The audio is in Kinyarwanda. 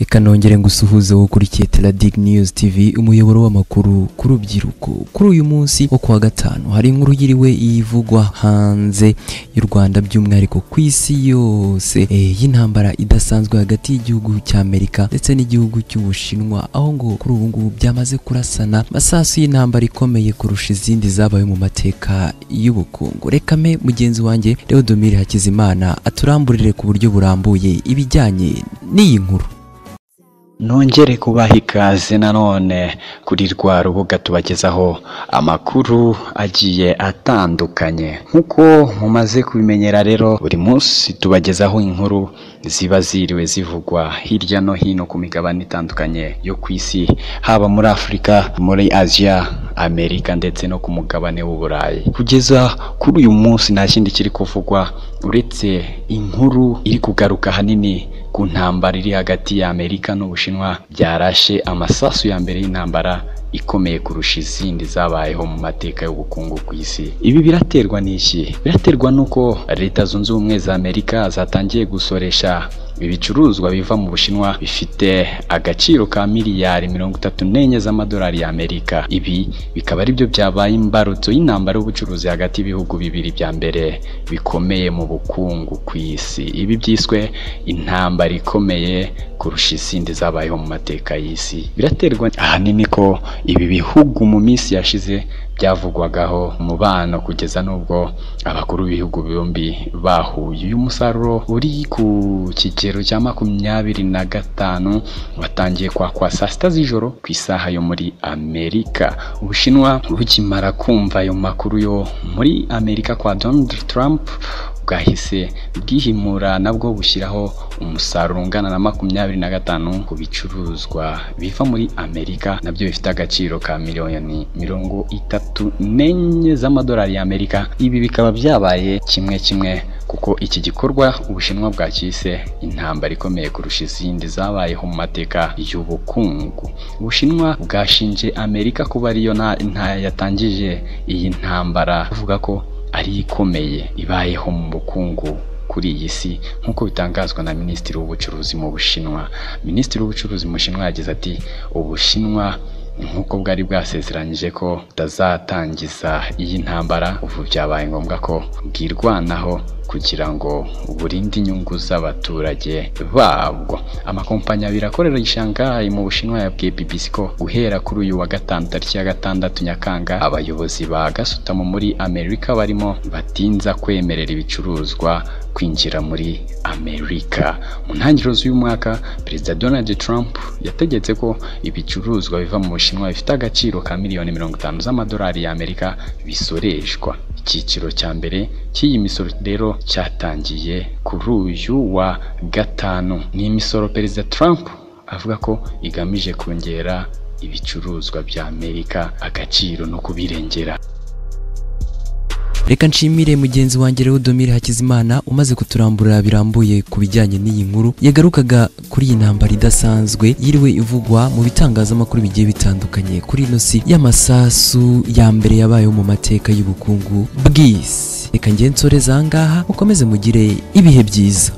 Reka nongere ngusuhuze wowe ukurikiye Teladig News TV, umuyoboro w'amakuru ku rubyiruko. Kuri uyu munsi wo kuwa gatanu hari inkuru yiriwe ivugwa hanze y'u Rwanda, by'umwihariko ku isi yose, y'intambara idasanzwe hagati y'igihugu cy'Amerika ndetse n'igihugu cy'Ubushinwa, aho ngo kuri ubu ngubu byamaze kurasana masasu y'intambara ikomeye kurusha izindi zabaye mu mateka y'ubukungu. Reka me mugenzi wanjye Leodomire Hakizimana aturamburire ku buryo burambuye ibijyanye n'iyi nkuru. Nongere kubaha ikaze nanone kuri rwa rubuga tubagezaho amakuru agiye atandukanye. Nk'uko mumaze kubimenyera rero, buri munsi tubagezaho inkuru ziba ziriwe zivugwa hirya no hino ku migabane itandukanye yo ku isi, haba muri Afurika, muri Aziya, Amerika ndetse no ku mugabane w'Uburayi. Kugeza kuri uyu munsi nta kindi kiri kuvugwa uretse inkuru iri kugaruka ahanini ku ntambara iri hagati ya Amerika n'Ubushinwa byarashe amasasu ya mbere y'intambara ikomeye kurusha izindi zabayeho mu mateka y'ubukungu ku isi. Ibi biraterwa n'iki? Biraterwa n'uko Leta Zunze Ubumwe za Amerika zatangiye gusoresha ibicuruzwa biva mu Bushinwa bifite agaciro ka miliyari 34 z'amadolari y'Amerika. Ibi bikaba aribyo byabaye imbarutso y'intambara y'ubucuruzi hagati y'ibihugu bibiri bya mbere bikomeye mu bukungu ku isi. Ibi byiswe intambara ikomeye kurusha izindi zabayeho mu mateka y'isi. Biraterwa ahanini ko ibi bihugu mu minsi yashize byavugwagaho umubano kugeza n'ubwo abakuru b'ibihugu byombi bahuye. Uyu musaruro uri ku kigero cya 25 watangiye kwakwa saa sita z'ijoro ku isaha yo muri Amerika. Ubushinwa bukimara kumva ayo makuru yo muri Amerika kwa Donald Trump, bwahise bwihimura nabwo bushyiraho umusaruro ungana na 25 ku bicuruzwa biva muri Amerika, nabyo bifite agaciro ka miliyoni 34 z'amadolari y'Amerika. Ibi bikaba byabaye kimwe kimwe kuko iki gikorwa Ubushinwa bwakise intambara ikomeye kurusha izindi zabayeho mu mateka y'ubukungu. Ubushinwa bwashinje Amerika kuba ariyo yatangije iyi ntambara, buvuga ko ari ikomeye ibayeho mu bukungu kuri iyi si, nk'uko bitangazwa na Minisitiri w'Ubucuruzi mu Bushinwa. Minisitiri w'Ubucuruzi mu Bushinwa yagize ati: "Ubushinwa nk'uko bwari bwasezeranyije ko butazatangiza iyi ntambara, ubu byabaye ngombwa ko bwirwanaho kugira ngo burinde inyungu z'abaturage babwo." Amakompanyi abiri akorera i Shanghai mu Bushinwa yabwiye BBC ko guhera kuri uyu wa gatanu tariki ya 6 Nyakanga, abayobozi ba gasutamo muri Amerika barimo batinza kwemerera ibicuruzwa kwinjira muri Amerika. Mu ntangiriro z'uyu mwaka, Perezida Donald Trump yategetse ko ibicuruzwa biva mu Bushinwa bifite agaciro ka miliyoni 50 z'amadolari y'Amerika bisoreshwa. Icyiciro cya mbere cy'iyi misoro rero cyatangiye kuri uyu wa gatanu. Ni imisoro Perezida Trump avuga ko igamije kongera ibicuruzwa bya Amerika agaciro no kubirengera. Reka nshimire mugenzi wanjye Leodomire Hakizimana umaze kuturamburira birambuye ku bijyanye n'iyi nkuru yagarukaga kuri iyi ntambara idasanzwe yiriwe ivugwa mu bitangazamakuru bigiye bitandukanye kuri ino si y'amasasu ya mbere yabayeho mu mateka y'ubukungu bw'isi. Reka nge nsoreze aha ngaha, mukomeze mugire ibihe byiza.